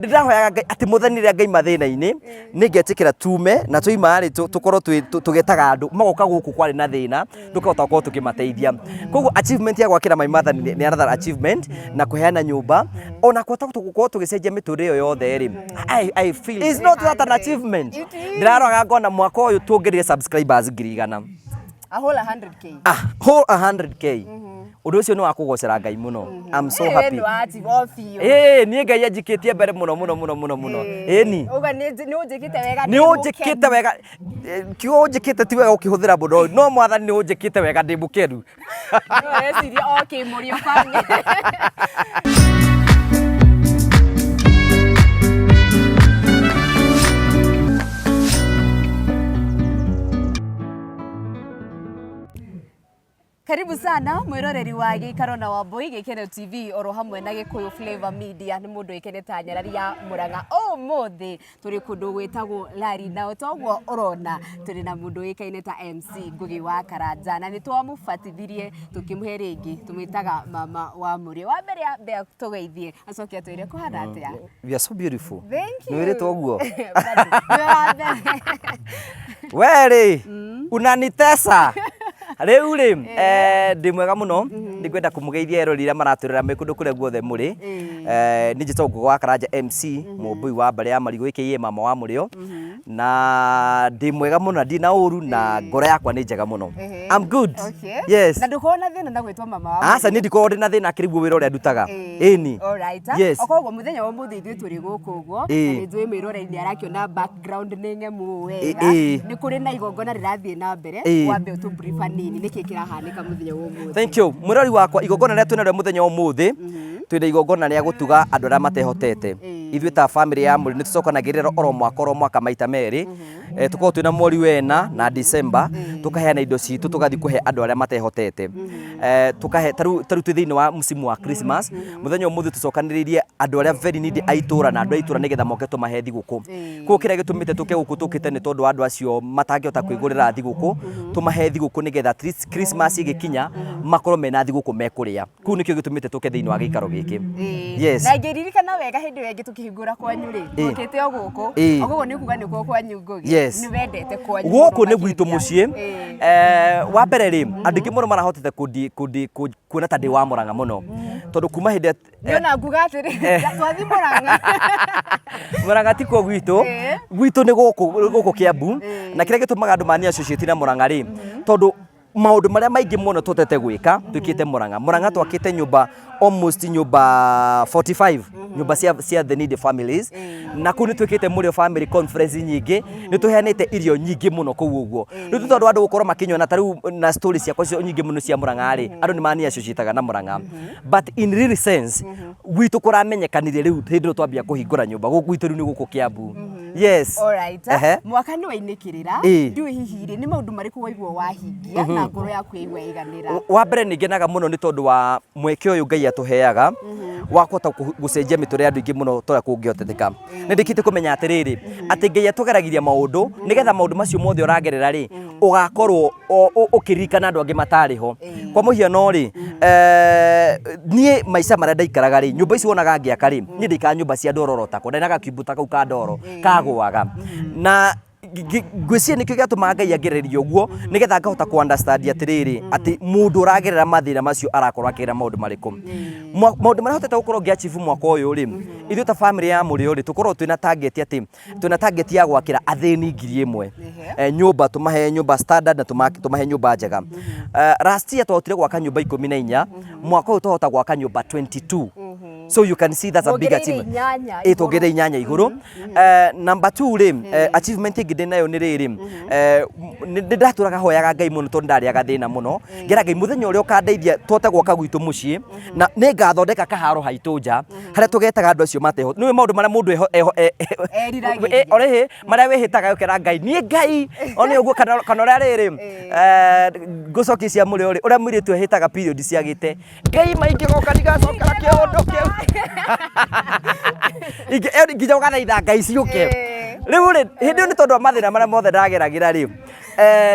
Ndĩrahoyaga Ngai atĩ mũthenya rĩrĩa ngaima thĩna-inĩ nĩ ngetĩkĩra tume na twaima rĩ tũkorwo tũgetaga andũ magoka gũkũ kwarĩ na thĩna tũkahota gũkorwo tũkĩmateithia. Koguo achievement ya gwakĩra my mother nĩ another achievement na kũheana nyũmba ona kũhota gũkorwo tũgĩcenjia mĩtũrĩre ĩyo yothe rĩ, I feel is not that an achievement? Ndĩraroraga ngona mwaka ũyũ tuongereire subscribers 100,000. A whole 100K. Ah, whole 100K. Ũndũ ũcio nĩ wa kũgocera Ngai mũno. I'm so happy. Nĩ wa o biũ. Ĩĩ, niĩ Ngai anjikĩtie mbere mũno mũno mũno mũno mũno. Ĩni. Uga nĩ nĩ ũnjĩkĩte wega. Nĩ ũnjĩkĩte wega. Kiugo ũnjĩkĩte ti wega ũkĩhũthĩra mũno, no Mwathani nĩ ũnjĩkĩte wega ndĩ mũkenu. No reciria o kĩmũrio bamĩrĩ. Karibu sana mwiroreri wa gĩikaro na Wambui Gĩkeno TV oro hamwe na Gĩkũyũ Flavor Media nĩ mũndũ ũĩkaine ta nyarari ya Mũrang'a. Ũmũthĩ tũrĩ kũndũ gwĩtagwo Lari na o toguo ũrona tũrĩ na mũndũ ũĩkaine ta MC Ngugi wa Karanja na nĩ twamũbatithirie tũkĩmũhe rĩngĩ tũmwĩtaga mama wa Mũrĩo. Wa mbere ambe atũgeithie acoke atwĩre kũhana atĩa. You are so beautiful. Thank you. Nĩ wĩrĩtwo ũguo? Bado, nĩwe wa mbere. We rĩ, unanitesa. Rĩu rĩ, ndĩ mwega mũno, nĩ ngwenda kũmũgeithia eroreri arĩa maratwĩrora mwĩ kũndũ kũrĩa guothe mũrĩ. Niĩ njĩtagwo Ngũgĩ wa Karanja MC, Mũmbũi wa mbarĩ ya Marigũ aka mama wa Mũrĩo. Na ndĩ mwega mũno na ndirĩ na ũru na ngoro yakwa nĩ njega mũno. I'm good. Okay. Yes. Na ndũkoragwo na thĩna na gwĩtwo mama wa Aca niĩ ndikoragwo ndĩ na thĩna akĩrĩ guo wĩra ũrĩa ndutaga. Ĩni. Alright. Yes. Okoguo mũthenya wa ũmũthĩ ithuĩ tũrĩ gũkũ ũguo na nĩ njũĩ mwĩroreri nĩ arakĩona background nĩ ng'emu wega. Nĩ kũrĩ na igongona rĩrathiĩ na mbere. Wambe ũtũ brief hanini nĩkĩ kĩrahanĩka mũthenya wa ũmũthĩ. Thank you. Mwĩrori wakwa igongona rĩrĩa twĩnarĩo mũthenya wa ũmũthĩ twĩna igongona rĩa gũtuga andũ arĩa matehotete. Ithuĩ ta family ya Mũrĩo nĩ tũcokanagĩrĩra oro mwaka oro mwaka maita merĩ. Tũkoragwo twĩna mweri wena na December tũkaheana indo citũ tũgathiĩ kũhe andũ arĩa matehotete. Tũkahe ta rĩu twĩ thĩinĩ wa msimu wa Christmas mũthenya ũmũthĩ tũcokanĩrĩirie andũ arĩa very needy a itũra na andũ a itũra nĩgetha moke tũmahe thigũkũ. Koguo kĩrĩa gĩtũmĩte tũke gũkũ tũkĩte nĩ tondũ wa andũ acio matangĩhota kwĩgũrĩra thigũkũ, tũmahe thigũkũ nĩgetha at least Christmas ĩgĩkinya makorwo mena thigũkũ mekũrĩa. Kũu nĩkĩo gĩtũmĩte tũke thĩinĩ wa gĩikaro gĩkĩ. Yes. Na ingĩririkana wega hĩndĩ ĩyo ĩngĩ tũkĩhingũra kwanyu rĩ, twokĩte o gũkũ. Koguo nĩ kuga nĩkuo kwanyu Ngũgĩ. Yes. Nĩ wendete kwanyu. Gũkũ nĩ gwitũ mũciĩ. Wa mbere rĩ, andũ aingĩ mũno marahotete kuona ta ndĩ wa Mũrang'a mũno. Tondũ kuma hĩndĩ Nĩ nguga atĩrĩ, twathiĩ Mũrang'a. Mũrang'a ti kuo gwitũ. Gwitũ nĩ gũkũ gũkũ Kĩambu. Na kĩrĩa gĩtũmaga andũ mani associate na Mũrang'a rĩ, tondũ maũndũ marĩa maingĩ mũno tũhotete gwĩka twĩkĩte Mũrang'a. Mũrang'a twakĩte nyũmba almost nyũmba 45 nyũmba cia the needy families na kũu nĩ twĩkĩte Mũrĩo family conference nyingĩ nĩ tũheanĩte irio nyingĩ mũno kũu ũguo. Rĩu tondũ andũ gũkorwo makĩnyona ta rĩu na story ciakwa icio nyingĩ mũno cia Mũrang'a rĩ, andũ nĩ mani associate na Mũrang'a. But in real sense gwitũ kũramenyekanire rĩu hĩndĩ ĩyo twambia kũhingũra nyũmba gũkũ gwitũ rĩu nĩ gũkũ Kĩambu. Yes. Alright. Ehe. Mwaka nĩ wainĩkĩrĩra. Ndiũĩ hihi rĩ, nĩ maũndũ marĩkũ waigua wahingia na ngoro yaku yaigua yaiganĩra? Wa mbere nĩ ngenaga mũno nĩ tondũ wa mweke ũyũ Ngai atũheaga wa kũhota gũcenjia mĩtũrĩre ya andũ aingĩ mũno ta ũrĩa kũngĩhoteteka. Nĩ ndĩkĩtie kũmenya atĩrĩrĩ, atĩ Ngai atũgeragĩria maũndũ nĩgetha maũndũ macio mothe ũragerera rĩ, ũgakorwo ũkĩririkana andũ angĩ matarĩ ho. Kwa mũhiano rĩ, niĩ maica marĩa ndaikaraga rĩ, nyũmba ici wonaga ngĩaka rĩ, niĩ ndaikaraga nyũmba cia ndoro oro takwa, ndarĩ na gakiumbu ta kau ka ndoro kagũaga. Na ngwĩciria nĩkĩo gĩatũmaga Ngai angererie ũguo, nĩgetha ngahota kũ understand atĩrĩrĩ, atĩ mũndũ ũragerera mathĩna macio arakorwo akĩgerera maũndũ marĩkũ. Maũndũ marĩa hotete gũkorwo ngĩ achieve mwaka ũyũ rĩ, ithuĩ ta family ya Mũrĩo rĩ, tũkoragwo twĩna target atĩ twĩna target ya gwakĩra athĩni 1,000 nyũmba, tũmahe nyũmba standard na tũmahe nyũmba njega. Last year twahotire gwaka nyũmba 14, mwaka ũyũ twahota gwaka nyũmba 22. So you can see that's a big Mwongereire achievement. inyanya Ĩ, twongereire inyanya igũrũ. Number 2 rĩ, achievement ĩngĩ ndĩ nayo nĩ rĩrĩ, nĩ ndatũraga hoyaga Ngai mũno tondũ ndarĩaga thĩna mũno. Ngera Ngai mũthenya ũrĩa ũkandeithia tũhote gwaka gwitũ mũciĩ, na nĩ ngathondeka kaharo haitũ nja, harĩa tũgetaga andũ acio mateho. Nĩũĩ maũndũ marĩa mũndũ Eriragĩria. Orĩhĩ, marĩa wĩhĩtaga ũkera Ngai, niĩ Ngai, one ũguo kana ũrĩa rĩrĩ, ngũcokia cia mũrĩo rĩ, ũrĩa mũirĩtu ehĩtaga period ciagĩte. Ngai maingĩ goka ndigacokera kĩũndũ kĩu. Nginya ũgathaitha Ngai ciũke. Rĩu rĩ, hĩndĩ ĩyo nĩ tondũ wa mathĩna marĩa mothe ndageragĩra rĩ,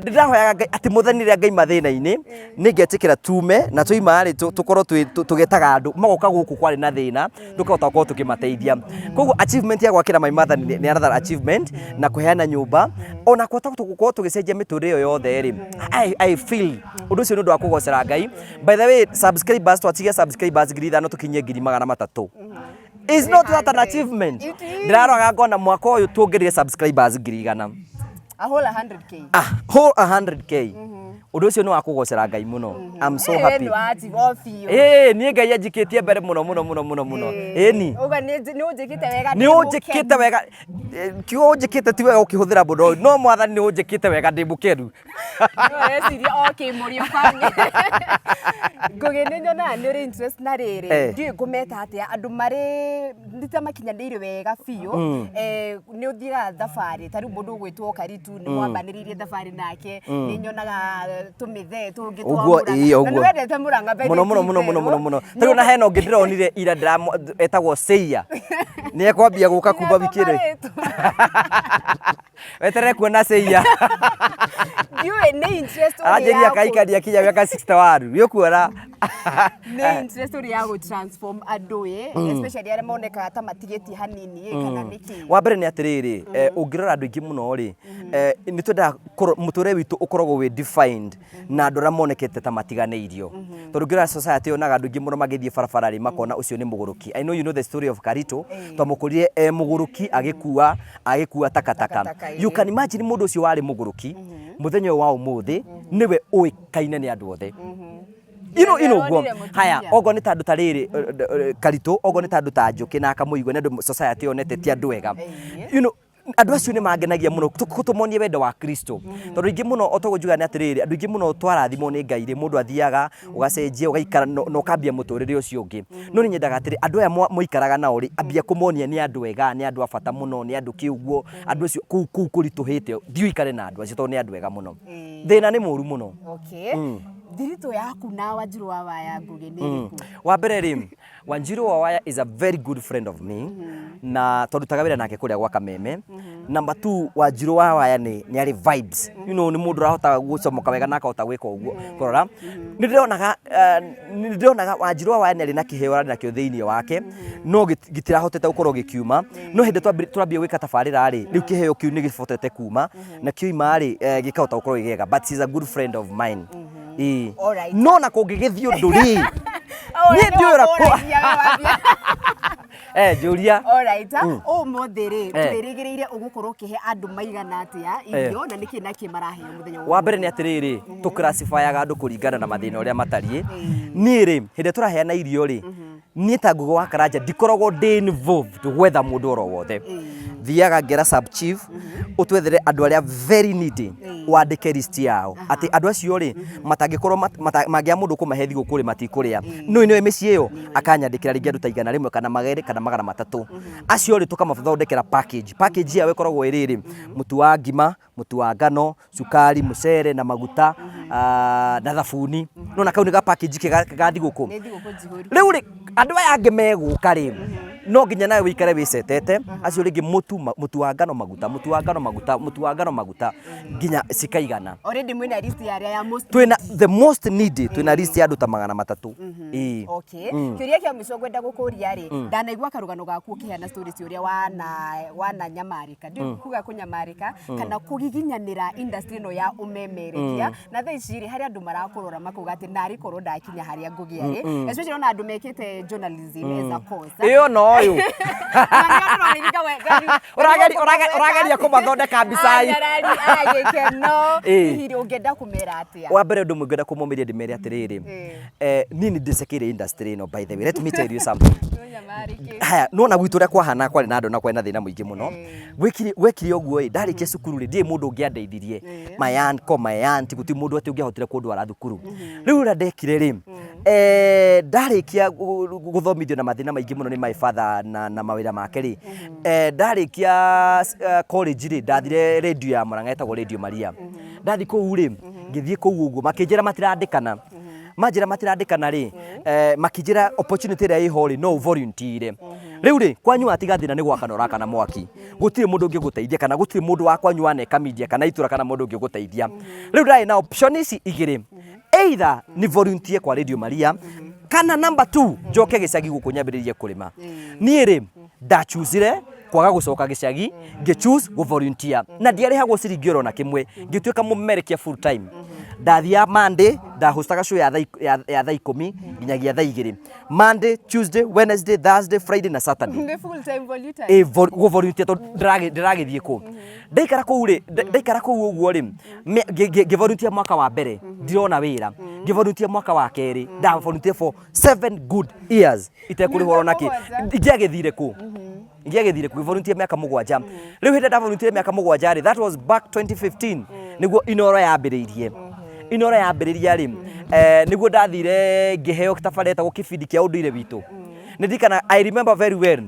Ndĩrahoyaga Ngai atĩ mũthenya rĩrĩa ngaima thĩna-inĩ nĩ ngetĩkĩra tume na twaima rĩ tũkorwo tũgĩtaga andũ magoka gũkũ kwarĩ na thĩna, tũkahota gũkorwo tũkĩmateithia. Koguo achievement ya gwakĩra my mother nĩ another achievement, na kũheana nyũmba ona kũhota gũkorwo tũgĩcenjia mĩtũrĩre ĩyo yothe rĩ, I feel ũndũ ũcio nĩ ũndũ wa kũgocera Ngai. By the way, subscribers, twatigia subscribers 5,000 tũkinyie 300,000. Is not that an achievement? It is. Ndĩraroraga ngona mwaka ũyũ tuongereire subscribers 100,000. A whole 100K. Ah, whole 100K. Ũndũ ũcio nĩ wa kũgocera Ngai mũno. I'm so happy. Nĩ wa achieve o biũ. Ĩĩ, niĩ Ngai anjikĩtie mbere mũno mũno mũno mũno mũno. Ĩni. Uga nĩ ũnjĩkĩte wega. Nĩ ũnjĩkĩte wega. Kiugo ũnjĩkĩte ti wega ũkĩhũthĩra mũno, no Mwathani nĩ ũnjĩkĩte wega, ndĩ mũkenu. Reciria o kĩmũrio bamĩrĩ. Ngũgĩ, nĩ nyonaga nĩ ũrĩ interest na rĩrĩ, ndiũĩ ngũmeta atĩa, andũ marĩ nĩ ta makinyanĩire wega biũ. Nĩ ũthiaga thabarĩ, ta rĩu mũndũ ũgwĩtwo Karitu nĩ mwambanĩrĩirie thabarĩ nake, nĩ nyonaga tũmĩthee tũngĩ twa Ũguo, Mũrang'a. ĩĩ, Na nĩ ũguo. wendete Mũrang'a by the Mũno mũno mũno mũno mũno mũno. Ta rĩu na hena ũngĩ ndĩronire ira etagwo Seiya. Nĩ ekwambia gũka kuma wiki ĩno. Weterere kuona Seiya. Ndiũĩ nĩ interest ũrĩ Aranjĩria akaikania kinya mĩaka 61. Nĩ ũkuona. Nĩ interest ũrĩ ya gũ transform andũ ĩ, especially arĩa monekaga ta matigĩtie hanini ĩ, kana nĩkĩ? Wa mbere nĩ atĩrĩrĩ, ũngĩrora andũ aingĩ mũno rĩ, nĩ twendaga mũtũrĩre witũ ũkoragwo wĩ defined na andũ arĩa monekete ta matiganĩirio. Tondũ ũngĩrora society yonaga andũ aingĩ mũno magĩthiĩ barabara rĩ, makona ũcio nĩ mũgũrũki. I know you know the story of Karito. Twamũkorire e mũgũrũki, agĩkua agĩkua takataka. Takataka, You can imagine mũndũ ũcio warĩ mũgũrũki, mũthenya ũyũ wa ũmũthĩ nĩwe ũĩkaine nĩ andũ othe. Ino ũguo. Ndĩronire mũtumia. Haya, okorwo nĩ ta andũ ta rĩrĩ, Karitũ, okorwo nĩ ta andũ ta Njũkĩ na Kamũigua, nĩ andũ society yonete ti andũ ega. Andũ acio nĩ mangenagia mũno tũmonie wendo wa Kristo. Tondũ aingĩ mũno, o toguo njugaga nĩ atĩrĩrĩ, andũ aingĩ mũno twarathimwo nĩ Ngai rĩ, mũndũ athiaga ũgacenjia ũgaikara na ũkambia mũtũrĩre ũcio ũngĩ. No niĩ nyendaga atĩrĩ, andũ aya mũikaraga nao rĩ, ambia kũmonia nĩ andũ ega, nĩ andũ a bata mũno, nĩ andũ kĩ ũguo, andũ acio kũu kũu kũritũhĩte, thiĩ ũikare na andũ acio tondũ nĩ andũ ega mũno. Thĩna nĩ mũru mũno. Okay. Thiritũ yaku na Wanjiru wa Waya Ngũgĩ nĩ ĩrĩkũ? Wa mbere rĩ, Wanjiru wa Waya is a very good friend of me, na twarutaga wĩra nake kũrĩa gwa Kameme. Number two, Wanjiru wa Waya nĩ arĩ vibes. Nĩ mũndũ ũrahota gũcomoka wega na akahota gwĩka ũguo. Kũrora, nĩ ndĩronaga Wanjiru wa Waya nĩ arĩ na kĩheo arĩ nakĩo thĩinĩ wake, no gĩtirahotete gũkorwo gĩkiuma. No hĩndĩ twambia gwĩka tabarĩra rĩ, rĩu kĩheo kĩu nĩ gĩbotete kuma, na kĩoima rĩ, gĩkahota gũkorwo gĩ kĩega. But he's a good friend of mine. Ĩĩ. Alright. No na kũngĩgĩthiĩ ũndũ rĩ, Oh, niĩ ndiũĩ ũrĩa ũragia we wambia. Njũria. Alright. Ũmũthĩ rĩ, twĩrĩgĩrĩire ũgũkorwo ũkĩhe andũ maigana atĩa irio na nĩkĩ na kĩ maraheo mũthenya wa Wa mbere nĩ atĩrĩrĩ, tũ classifyaga andũ kũringana na mathĩna ũrĩa matariĩ. Niĩ rĩ, hĩndĩ ĩrĩa tũraheana irio rĩ, niĩ ta Ngũgĩ wa Karanja ndikoragwo ndĩ involved gwetha mũndũ oro wothe. Thiaga ngera sub chief, ũtwethere andũ arĩa very needy, wandĩke list yao. Atĩ andũ acio rĩ, matangĩkorwo mangĩaga mũndũ ũkũmahe thigũkũ rĩ, matikũrĩa. No nĩũĩ mĩciĩ ĩyo, akanyandĩkĩra rĩngĩ andũ ta 100 kana 200 kana 300. Acio rĩ, tũkamathondekera package. Package yao ĩkoragwo ĩ rĩrĩ, mũtu wa ngima, mũtu wa ngano, cukari, mũcere na maguta, na thabuni. Nĩwona kau nĩ ga package kega ga thigũkũ. Nĩ thigũkũ njihũru. Rĩu rĩ, andũ aya angĩ megũka rĩ, no nginya nawe ũikare wĩcetete, acio rĩngĩ mũtu, mũtu wa ngano maguta, mũtu wa ngano maguta, mũtu wa ngano maguta, nginya cikaigana. Already mwĩna list ya arĩa ya most Twĩna the most needy, twĩna list ya andũ ta 300. Ĩĩ. Okay. Kĩũria kĩa mũico ngwenda gũkũria rĩ, ndanaigua karũgano gaku ũkĩheana story cia ũrĩa wana nyamarĩka. Ndiũĩ kuga kũnyamarĩka kana kũgiginyanĩra industry ĩno ya ũmemerekia. Na thaa ici rĩ, harĩ andũ marakũrora makauga atĩ narĩ korwo ndakinya harĩa Ngũgĩ arĩ. Especially ona andũ mekĩte journalism as a course. Ĩyo no ũyũ. Ũrageria kũmathondeka mbica. Gĩkeno. Hihi ũngĩenda kũmera atĩa? Wa mbere ũndũ ũmwe ngwenda kũmomĩria ndĩmere atĩrĩrĩ, niĩ nĩ ndĩcekeire industry ĩno, by the way. Let me tell you something. Haya, nona gwitũ ũrĩa kwahana, kwarĩ na andũ na kwarĩ na thĩna mũingĩ mũno. Gwekire ũguo ĩ, ndarĩkia cukuru rĩ, ndirĩ mũndũ ũngĩandeithirie. My uncle, my aunt, gũtirĩ mũndũ atĩ ũngĩahotire kũndwara thukuru. Rĩu ũrĩa ndekire rĩ, ndarĩkia gũthomithio na mathĩna maingĩ mũno nĩ my father na mawĩra make rĩ, ndarĩkia college rĩ, ndathire radio ya Murang'a ĩtagwo Radio Maria. Ndathiĩ kũu rĩ, ngĩthiĩ kũu ũguo, makĩnjĩra matirandĩkana. Manjĩra matirandĩkana rĩ, makĩnjĩra opportunity ĩrĩa ĩho rĩ, no ũ volunteer. Rĩu rĩ, kwanyu watiga thĩna nĩ gwakana ũrakana mwaki, gũtirĩ mũndũ ũngĩgũteithia, kana gũtirĩ mũndũ wa kwanyu waneka media kana itũra kana mũndũ ũngĩgũteithia. Rĩu ndarĩ na option ici igĩrĩ, either ni volunteer kwa Radio Maria, kana number 2 njoke gĩcagi gũkũ nyambĩrĩrie kũrĩma. Niĩ rĩ, ndachuzire kwaga gũcoka gĩcagi, ngĩ choose gũ volunteer, na ndiarĩhagwo ciringi oro na kĩmwe, ngĩtuĩka mũmerekia full time. Ndathiaga Monday, ndahostaga show ya thaa 10 nginyagia thaa 2, Monday, Tuesday, Wednesday, Thursday, Friday na Saturday. Nĩ full time volunteer. Ĩ gũ volunteer tondũ ndĩragĩthiĩ kũ? Ndaikara kũu rĩ, ndaikara kũu ũguo rĩ, ngĩ volunteer mwaka wa mbere, ndirona wĩra. Ngĩ volunteer mwaka wa kerĩ, nda volunteer for 7 good years itekũrĩhwo ona kĩ. Ingĩagĩthire kũ? Ingĩagĩthire kũ? Volunteer mĩaka 7. Rĩu hĩndĩ ĩrĩa nda volunteer mĩaka 7 rĩ, that was back 2015, nĩguo Inoro yambĩrĩirie. Inoro yambĩrĩria rĩ, nĩguo ndathire ngĩheo tabarĩra ĩtagwo kĩbindi kĩa ũndũire witũ. Nĩ ndirikana, I remember very well.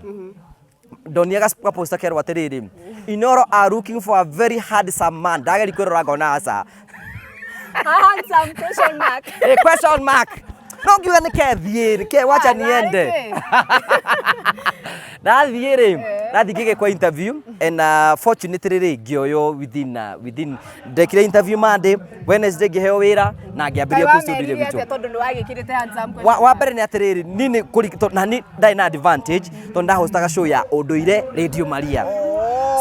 Ndonire gaposter kerwo atĩrĩrĩ, Inoro are looking for a very handsome man. Ndageria kwĩrora ngona aca. Handsome question mark. Question mark. No ngiuga nĩ kethiĩ, nĩ ke wacha niende. Ndathiĩ rĩ, ndathiĩ ngĩgĩkwo interview and fortunately rĩ, ngĩoywo within ndekire interview Monday, Wednesday ngĩheo wĩra na ngĩambĩrĩria kũ studio witũ. Tondũ nĩ wagĩkĩrĩte handsome question Wa mbere nĩ atĩrĩrĩ, niĩ nĩ kũri-, na niĩ ndarĩ na advantage tondũ ndahostaga show ya ũndũire Radio Maria.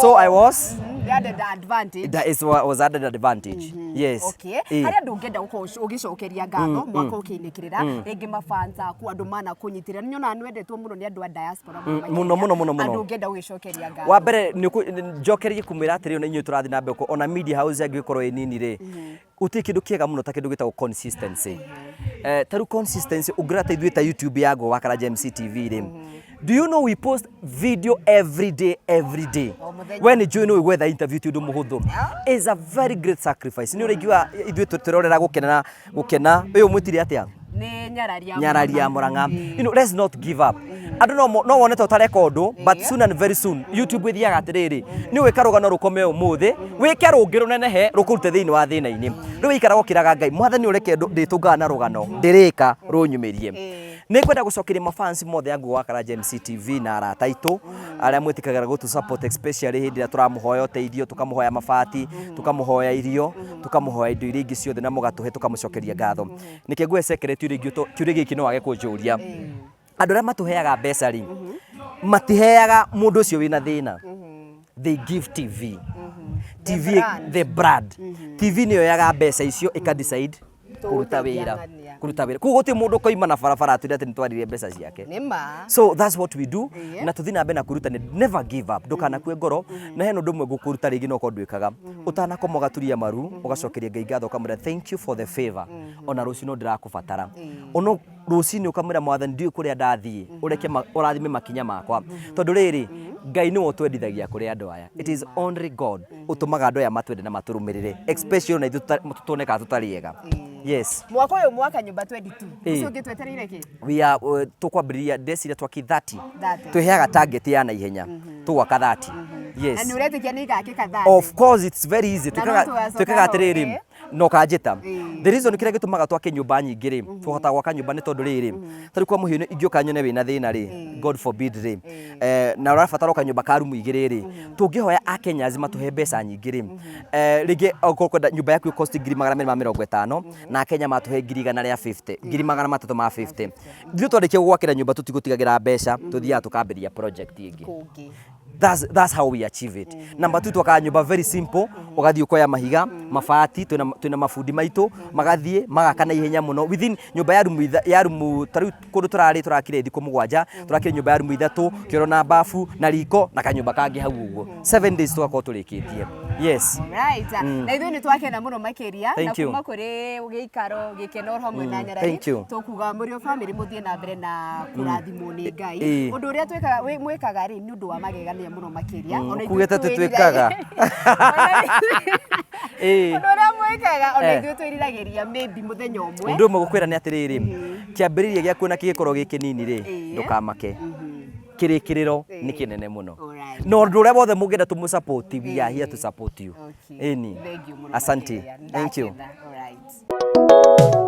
So I was Added advantage. That is what was added advantage. Yes. Okay. Harĩa andũ ũngĩenda gũkorwo ũgĩcokeria ngatho mwaka ũkĩinĩkĩrĩra, rĩngĩ mafans aku, andũ mana kũnyitĩrĩra, nĩ nyonaga nĩ wendetwo mũno nĩ andũ a diaspora mũno makĩria. Mũno, mũno, mũno, mũno. Andũ ũngĩenda gũgĩcokeria ngatho. Wa mbere nĩ njokerie kũmwĩra atĩrĩ, ona inyuĩ tũrathiĩ na mbere, ona media house angĩgĩkorwo ĩ nini rĩ, gũtirĩ kĩndũ kĩega mũno ta kĩndũ gĩtagwo consistency. Ta rĩu consistency ũngĩrora ta ithuĩ ta YouTube ya Ngũgĩ wa Karanja MC TV rĩ, do you know we post video every day, every day? O mũthenya. We nĩ njũĩ nĩ gwetha interview ti ũndũ mũhũthũ. Is a very great sacrifice. Nĩ ũraigua ithuĩ tũrorera gũkena gũkena. Ũyũ mwĩtire atĩa? Nĩ nyarari ya Nyarari ya Murang'a. You know, let's not give up. Andũ no wone ta ũtareka ũndũ, but soon and very soon YouTube ĩthiaga atĩrĩrĩ, nĩ ũgĩka rũgano rũkome ũmũthĩ, wĩke rũngĩ rũnenehe rũkũrute thĩinĩ wa thĩna-inĩ. Rĩu wĩikaraga ũkĩraga Ngai, Mwathani ũreke ndĩtũngaga na rũgano ndĩrĩka rũnyumĩrie. Nĩ ngwenda gũcokeria mafans mothe a Ngũgĩ wa Karanja MC TV na arata aitũ arĩa mwĩtĩkagĩra gũtũ support, especially hĩndĩ ĩrĩa tũramũhoya ũteithio, tũkamũhoya mabati, tũkamũhoya irio, tũkamũhoya indo iria ingĩ ciothe na mũgatũhe, tũkamũcokeria ngatho. Nĩkĩo nguhe secret rĩngĩ, kĩũria gĩkĩ no wage kũnjũria. Andũ arĩa matũheaga mbeca rĩ, matiheaga mũndũ ũcio wĩna thĩna. They give TV. TV, brand. The brand. TV nĩyo yoyaga mbeca icio ĩka decide kũruta wĩra. Tũgũteithia. Kũruta wĩra. Koguo gũtirĩ mũndũ ũkoima na barabara atwĩre atĩ nĩtwarire mbeca ciake. Nĩ ma. So that's what we do. Ĩĩ. Na tũthiĩ na mbere na kwĩrutanĩria. Never give up. Ndũkanakue ngoro. Na hena ũndũ ũmwe ngũkũruta rĩngĩ no ũkorwo ndwĩkaga. Ũtanakoma ũgaturia maru, ũgacokeria Ngai ngatho ũkamwĩra thank you for the favor. Ona rũciũ no ndĩrakũbatara. Ono rũcinĩ ũkamwĩra Mwathani ndiũĩ kũrĩa ndathiĩ, ũreke ũrathime makinya makwa. Tondũ rĩrĩ, Ngai nĩwe ũtwendithagia kũrĩ andũ aya. It is only God ũtũmaga andũ aya matwende na matũrũmĩrĩre. Especially ona ithuĩ tuonekaga tũtarĩ ega. Yes. Mwaka ũyũ mwaka nyũmba 22. Ĩĩ. Ũcio ũngĩ twetereire kĩ? We are, tũkwambĩrĩria ndeciria twaki 30. 30. Twĩheaga target ya naihenya. Tũgwaka 30. Yes. Na nĩ ũretĩkia nĩ igakĩka 30? Of course it's very easy. Na no Twĩkaga tũgacoka twĩkaga ho, atĩrĩrĩ, ĩĩ. no kanjĩta. Ĩĩ. The reason kĩrĩa gĩtũmaga twake nyũmba nyingĩ rĩ, tũhotaga gwaka nyũmba nĩ tondũ rĩrĩ, ta rĩu kwa mũhiano ingĩũka nyone wĩna thĩna rĩ, God forbid rĩ, na ũrabatara o kanyũmba ka rumu igĩrĩ rĩ, tũngĩhoya Akenyans matũhe mbeca nyingĩ rĩ, rĩngĩ okorwo ũkwenda nyũmba yaku ĩ cost 250,000, na Akenya matũhe ngiri igana rĩa 50, 350,000. Ithuĩ twarĩkia gũgwakĩra nyũmba tũtigũtigagĩra mbeca, tũthiaga tũkambĩrĩria project ĩngĩ. Kũngĩ. That's how we achieve it. Number 2, twakaga nyũmba very simple, ũgathiĩ ũkoya mahiga, mabati, twĩna mabundi maitũ, magathiĩ magaka na ihenya mũno. Within nyũmba ya rumu ya rumu, ta rĩu kũndũ tũrarĩ tũrakire thikũ 7, tũrakire nyũmba ya rumu 3, kĩoro na bafu na riko na kanyũmba kangĩ hau ũguo. 7 days tũgakorwo tũrĩkĩtie. Yes. Right. Na ithuĩ nĩ twakena mũno makĩria na Thank you. kuma kũrĩ gĩikaro gĩkeno hamwe na nyarari, Thank you. tũkuga mũrĩ o family mũthiĩ na mbere na kũrathimwo nĩ Ngai. Ĩĩ. Ũndũ ũrĩa mwĩkaga rĩ nĩ ũndũ wa magegania mũno makĩria. Ona ithuĩ Ugĩte atĩ twĩriragĩria- twĩkaga. Ĩĩ. Ũndũ ũrĩa mwĩkaga ona Eh. ithuĩ twĩriragĩria maybe mũthenya ũmwe. Ũndũ ũmwe gũkwĩra nĩ atĩrĩrĩ, kĩambĩrĩria gĩaku na kĩgĩkorwo gĩ kĩnini rĩ, Ĩĩ. ndũkamake. Kĩrĩkĩrĩro nĩ kĩnene mũno. Alright. Na ũndũ ũrĩa wothe mũngĩenda tũmũ support, we are here to support you. Okay. Ĩni. Thank you mũno Asante. makĩria. Thank you. Ndakena. Alright.